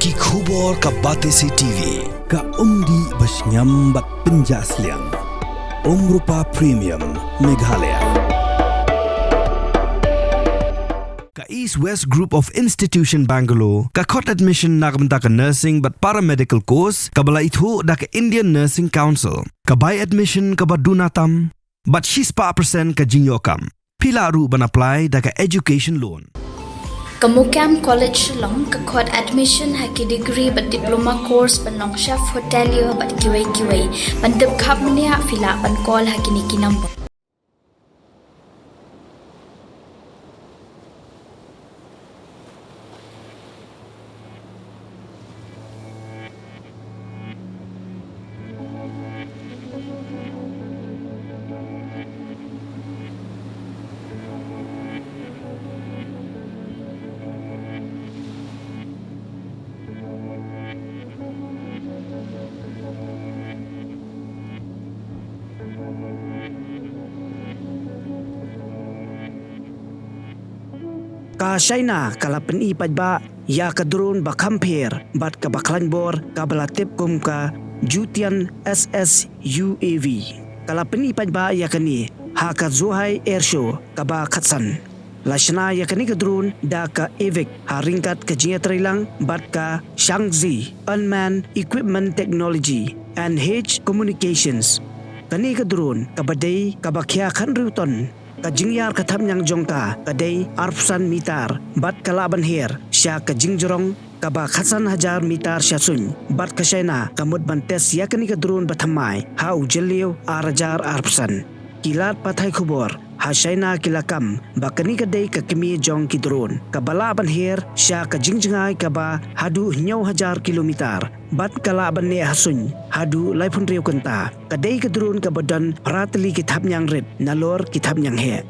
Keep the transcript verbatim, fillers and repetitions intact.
Ki khubor ka Batesi T V, ka umdih ba shngiam bad pynjah sliang. Umrupa Premium, Meghalaya. Ka East West Group of Institution Bangalore, ka khot admission na ka bynta ka nursing bad paramedical course, kaba la ithuh da ka Indian Nursing Council, ka bai admission kaba duna tam, bad shispah percent ka jingïoh kam. Phi lah ruh ban apply da ka education loan. Ka Mukam College Shillong ka khot admission ha ki degree bad diploma course ban long chef hotelier bad kiwei kiwei. Ban tip khapmniah phi lah ban call ha kine ki number. Ka China ka la pyni paidbah ïa ka drone ba kham pher bad kaba khlaiñ bor kaba la tip kum ka Zhutian S S U A V. Ka la pyni paidbah ïa kane ha ka Zhuhai Air Show kaba khatsan. La shna ïa kane ka drone da ka Avic ha ryngkat ka jingïatreilang bad ka Shaanxi Unmanned Equipment Technology and H Communications. Kane ka drone kaba dei kaba khia khathynriew ton, ka jingïar ka thapniang jong ka ka dei arphew san mitar bad ka lah ban her sha ka jingjrong kaba khatsan hajar mitar sha suiñ, bad ka China ka mut ban test ïa kane ka drone ba thymmai ha u Jylliew ar hajar arphew san. Ki lad pathai khubor ha China ki la kam ba kane ka dei ka kmie jong ki drone kaba lah ban her sha ka jingjngai kaba haduh hynñiew hajar kilometer bad ka lah ban neh ha suiñ haduh laiphew hynriew kynta. Ka dei ka drone kaba don phra tylli ki thapniang rit nalor ki thapniang heh.